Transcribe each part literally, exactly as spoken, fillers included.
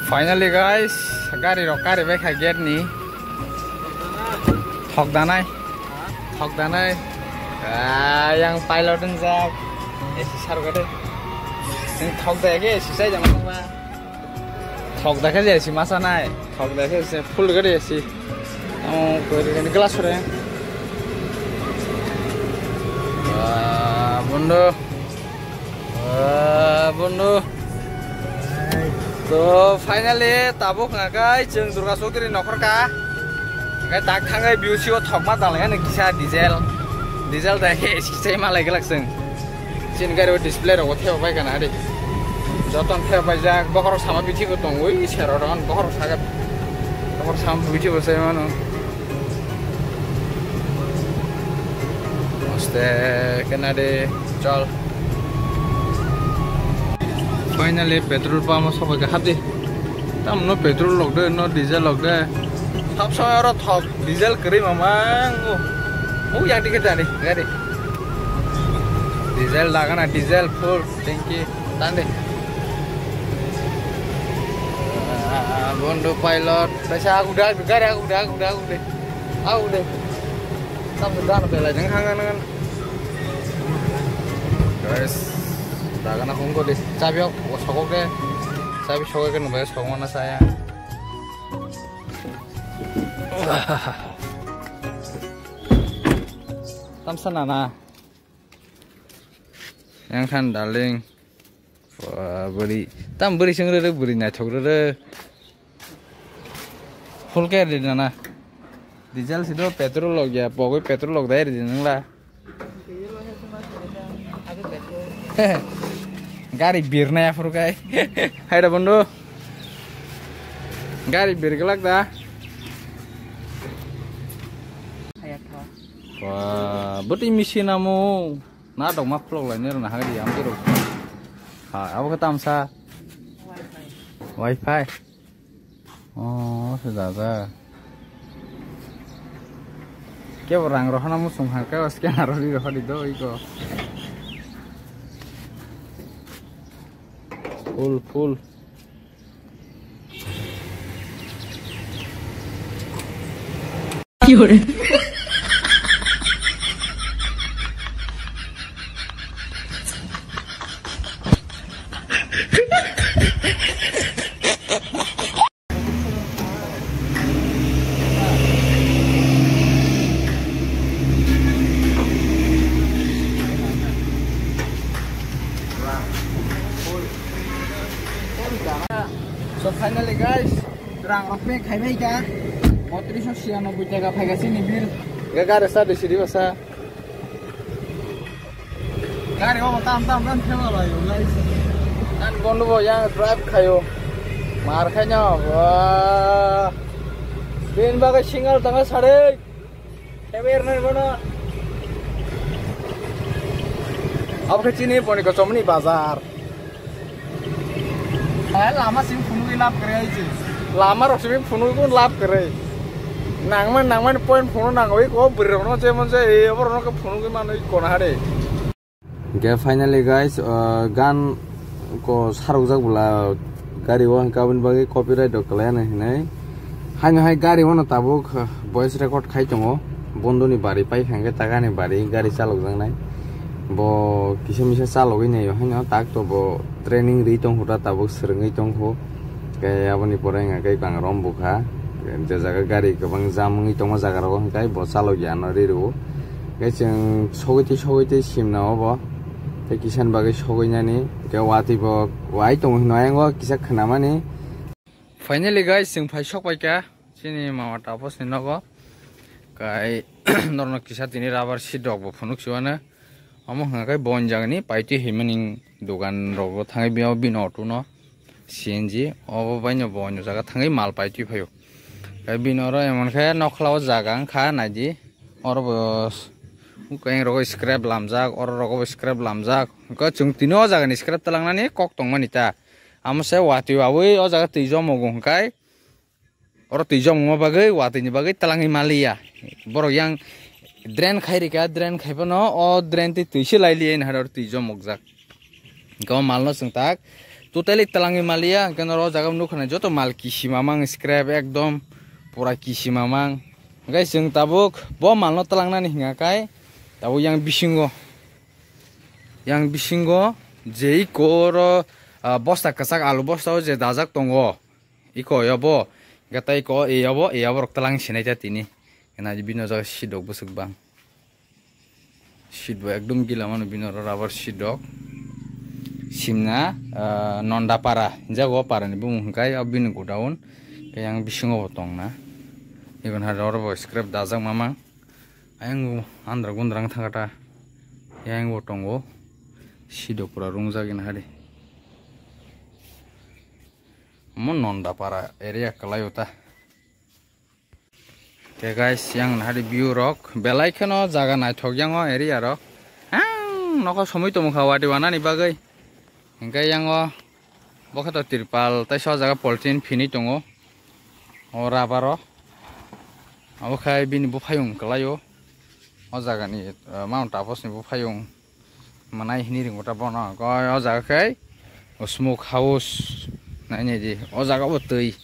Finally guys, gari rok kari bai kha gate ni. Thok danai. Thok danai. Ah, yang pilot wngjak. A C sar gade. Nang thok da ke A C sai jama ba. Thok da ke A C masa nai. Thok da ke full gade A C. Oh, koi ni glass re. Ah, bondo. Ah, bondo. To finally tabuk hwnka kai chwng Durga Chaudhary nokhor ka. Hwnka tak thangai B O C o thokma dalai ani kisa diesel. Diesel da he kisa malai glak chwng. Chin gari o display rok thep bai kana ri. Joton thep bai jak bokhorok sama bithi bo tong ui sero ron bokhorok saga. Bokhorok sama bithi bo sai mano. Aste kena de chol. Finally petrol pump o sobai ka hapdi. Tam no petrol lok de, no diesel lok de. Sab somoy oro thok diesel kwrwi mamang. Mu yang dikhe tani gari. Diesel lagana, diesel full tanki. Tande. Ah, bondo pilot. Kaisa aku dah, gari aku dah, aku dah, aku deh. Aku deh. Tam sudah na belai jeng hangan hangan. Guys, daga na hongko de. Chabi ok, o sokok de. Chabi sokok ke nubai sokok mana saya. Tam sana na. Yang kan darling. Wah, beri. Tam beri sing rere beri na chok rere. Full care di nana. Diesel sido petrol log ya, pogwi petrol log dai di nang la. Gari birna ya furu kai. Hai da bondo. Gari bir gelak da. Wah, beti misi namu. Na dok ma khulok lai ne rwna hagadi amtwi rok. Ha, abo khe tamsa. Wi-Fi. Oh, se da da. Kebo rang rohana musung ha, kebo scanner ri rohadi do iko. Full, full. So finally guys, rang rok pay khai bai ka. Botrisho siyanoboi taka phai ka chini bill. Ga gari sa de siri basa. Gari o tam tam tam thema lai o guys. An bondo bo yang drive khayo. Mar khaina. Wah. Bin bagai singal tanga sare. Eber nai bono. Abo khe chini boni kochomni bazar. Hai lama simi phunugwi lab kwrwi aiji. Lama rok simi phunugwi kun lab kwrwi. Nangman nangman point phunu nangwi ko bwrwi rokno jemon je e obo rokno khe phunugwi manwi kona hare. Hingke finally guys, uh, gan ko sarokjak bwla gari o hingke aboni bagwi copyright rok kwlai ano hinwi. Haino hai gari o no tabuk, uh, voice record khai tongo. Bondoni bari pai kha hingke ta gani bari gari chalokjaknai. Bo kisa misa chalogwi naio haino tak to bo training ri tongkho ta tabuk swrwngwi tongkho. Hingke aboni pore hingke bang rom bukha. Je jaga gari kwbang jam wngwi tongma jaga rogo hingke bo chalokya ano ri rwo. Hingke chwng sogwi twi sogwi twi simna obo. Tei kisan bagwi sogwi nani. Hingke watwi bo wai tongo hino ayang o kisa khwnamani. Finally guys, chwng phai sok paikha chini mama tapos ni nogo. Kai norno kisa tini rubber seat rok bo phunuk chuano. Omo hwnka khe bo jagani paitwi himani dogan rok thangwi bini auto no C N G obo baino bo jaga thangwi mal paitwi phaio. Kai bini oro emon khe nokla o jaga wngkha naidi. Oro bo kayeng rogo scrap lamjak, oro rogo bo scrap lamjak. Hwnkhe chwng tini o jaga ni scrap twlangnani kok tongmani ta. Amo se watwi wawi o jaga twi jomo hwnkhe oro twi jomo bagwi watwi ni bagwi twlangwi maliya. Borok yang drain khai rika, drain khai phano o drain twi twi se lai liya hwnwi oro twi jomokjak. Hwnkhe o malno chwng tak Totally twlangwi maliya, hwnkhe norok o jaga nukha nai joto mal kisi mamang scrap ekdom pura kisi mamang. Hwnkhe chwng tabuk bo malno twlangnani hwnka khe tabuk yang bisingo, yang bisingo je iko oro, ah, bosta kwchak alu bosta o je dajak tongo, iko yobo, hwnkhe tei iko e yobo, e yobo rok twlang sinai ta tini. Hwnkhe nai bini o jaga sidok bwswk bang. Seat bo ekdom gila mano bini oro rubber seat rok. Simna, ah, Nondapara, hinjago o para ni bumung hwnkhe o bini godown. Khe yang bisingo bo tongna. Igun hai oro bo scrap dajak mamang. Ayang andra gundra wng thangkha ta. Yang bo tongo. Seat rok pura rungjak in hari. Omo Nondapara area kwlai o ta. Khe guys, yang nahari view rok belai kheno jaga naithok yang o area rok. Ang nokho somoi tongkha wati wanani bagwi. Hingkhe yang o bokhe to tirpal tei so jaga polythene phini tongo. O rubber o. Abo khai bini buphayung kwlai o. O jagani, eh, Mount Tapos ni buphayung. Manai hini ringo ta bono. Koi o jaga khai o smoke house. Nainai di. O jaga bo twi.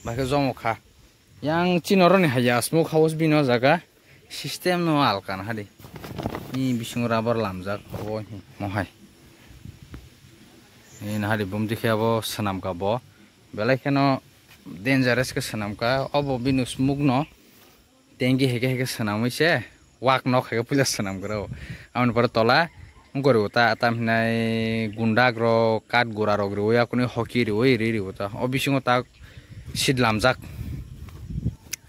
Bakhe jomo kha. Yang chini oro ni haya smoke house bini o jaga system no alka na hadi. Ni bisingo rubber lamjak obo hi mohai. Ni na hadi bumdi khe abo swnam ka bo. Belai kheno dangerous khe swnam ka. Obo bini smoke no tanki heke heke swnamwi se. Wak nok hai puila swnam kwrwi. Aboni pore tola wngkha rw ta tam hinai gundak rok kat gura rok rw ya kuni hoki rw ri rw ta o bisingo ta seat lamjak.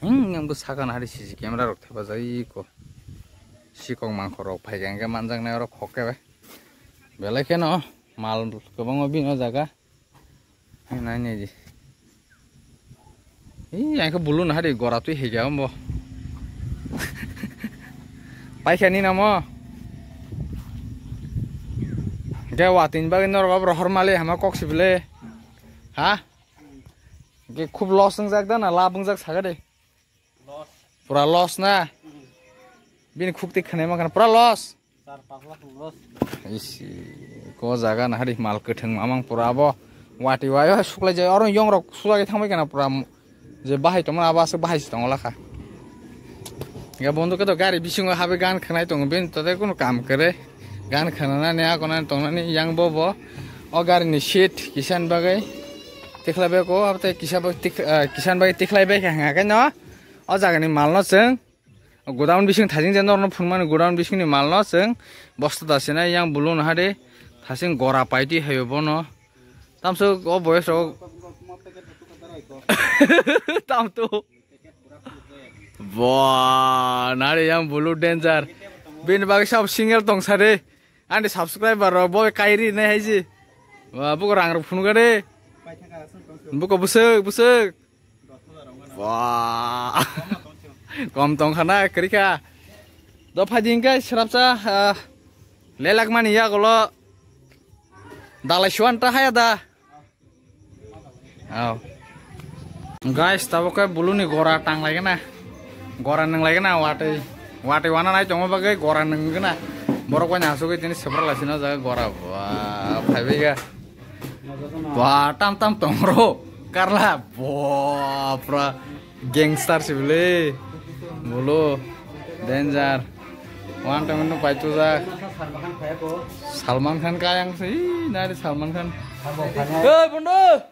Hmm yang bw saka na hari C C camera rok thepajak iko sikok mangkhor rok phai kha hwnkhe manjak nai oro khok khe belai kheno mal kwbangma bini o jaga. Nai nai di. Ih, ang khe bulu naha di gora twi hega ombo. Paikha ni namo. Ge watin bagwi norok abo rohor mali hama kok sibile. Ha? Ge khub loss wngjak da na lab wngjak saga de. Pura loss na. Bini khuk tik khwnai mankha pura loss. Char pas lakh loss. Isi, ko jaga na hari mal kwthwng mamang pura abo wati wai o suklai jai oro yong rok sulai thangbai kana pura m-, je bahai tongma abo aswk bahai si tongo lakha. Ga bondo khe to gari bisingo habai gan khwnai tongo bini to tei kunu kam kwrwi gan khwnanani agonani tongnani yang bo bo o gari ni seat kisan bagwi tikhlai bai ko abo tei kisa bai tik-, ah, kisan bagwi tikhlai bai kha hwnga khe no o jaga ni mal no chwng Godown bising thajing je norno phunmani godown bisingni malno chwng bosta dasinai yang bulu naha de thasing gora paiti hayo bono tamso o boyes rok tamto bo nari yang bulu danger bini bagwi sab single tong sade ani subscriber rok bo kairi nai haiji buko rang rok phunukha de buko busuk busuk Wah. Kom tong khana kwrwi kha. Do phaidi hwnkhe srapsa, ah, lelak mani yagulo dalai suan ta haya da. Oh. Guys, tabuk khe buluni gora tang lai gana. Gora nung lai gana watwi. Watwi wana nai tongma bagwi gora nung gana. Borok bai nasugwi tini sebra lai sino jaga gora. Wah, phaibai ga. Ba tam tam tongro karla bo pura gangster sibili bulu danger one time no pai tu jak Salman Khan kayang si nari Salman Khan eh bondo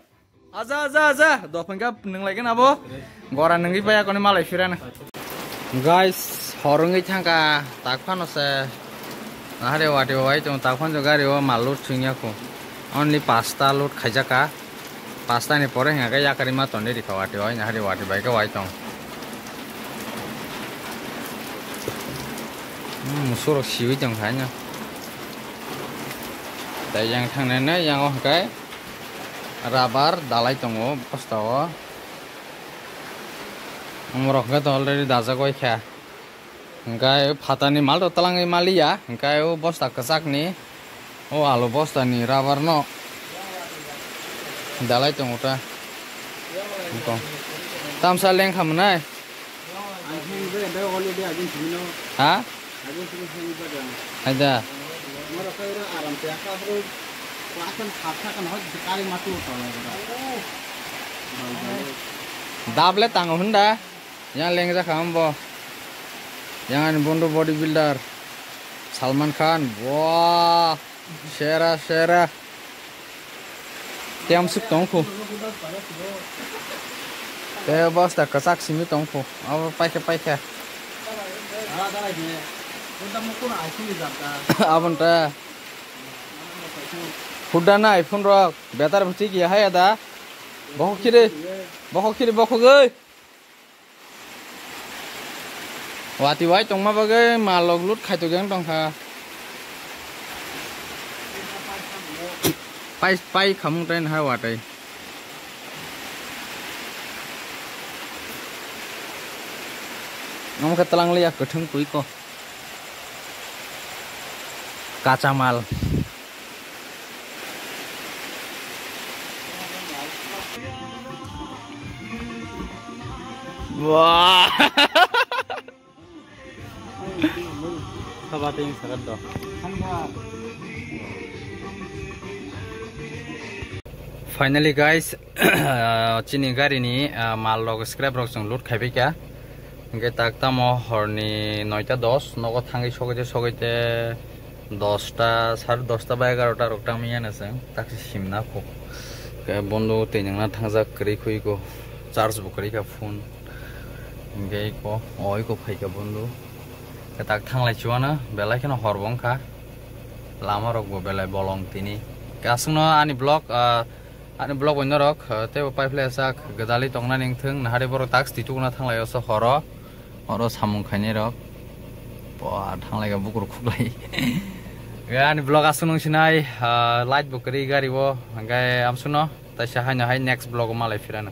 aja aja aja dopeng ka nung lai kena bo gora nungwi paya koni malai firana. Guys, hor wngwi thangkha, tak phano se nahari wati o wai tong, tak phano gari o mal load swngya kho. Only pasta load khaijak kha. Pasta ni pore hingkha khe yakari ma tonwi rikha wati o, nahari wati bai khe wai tong. Hmm, musurok siwi tong kha no. Tei yang thangnai no yang o hwnkhe rubber dalai tongo bosta o. Omorok hwnkhe to already dajak bai kha. Hwnkhe phatani mal rok twlangwi maliya, hwnkhe o bosta kwchakni, o alu bostani rubber no dalai tongo ta. Tamsa lengkha mwnai. Ha? Haida. Dable tango hunda. Yang lengjak ham bo. Yang ani bondo body builder Salman Khan. Wah, sera sera. Tiam suk tong khu. Te basta kwchak simi tong khu. Abo paikha paikha. Abon ta. Hudda na iPhone rok. Betar bwtwi kiya haya da. Bokhok khiri. Bokhok khiri bokhok oi. Wati wai tongma bagwi mal log lut khai to geng tongkha. Pai pai khamung tai na watwi. Nong khe tlang liya kwthwng pui ko. Kacha mal. Wah. Sabating sagat do. Finally guys, chini gari ni, ah, mal rok scrap rok chwng load khai bai kha. Hingke tak tamo horni noita dos nogo thangwi sogwi te sogwi te dosta, sare dosta ba egarota rok tangwi ya na chwng tak se simna kho. Ke bondo twi nangna thangjak kwrwi khwi ko charge bo kwrwi kha phone. Hingke ko oi ko phai kha bondo. Ke tak thanglai chuana belai kheno hor bo wngkha. Lama rok bo belai bolong tini. Ke aswkno ani vlog, ah, Ani vlog bai norok, eh, teibo paiphlai sak gwdalwi tongnani wngthwng, nahari borok task twi tukuna thanglaio so horo, horo samung khainai rok. Bo thanglai kha bukur khuklai. Ani vlog aswk nung sinai, ah, light bo kwrwi gari o, hingke amsukno taisa haino hai next vlog o malai phirano.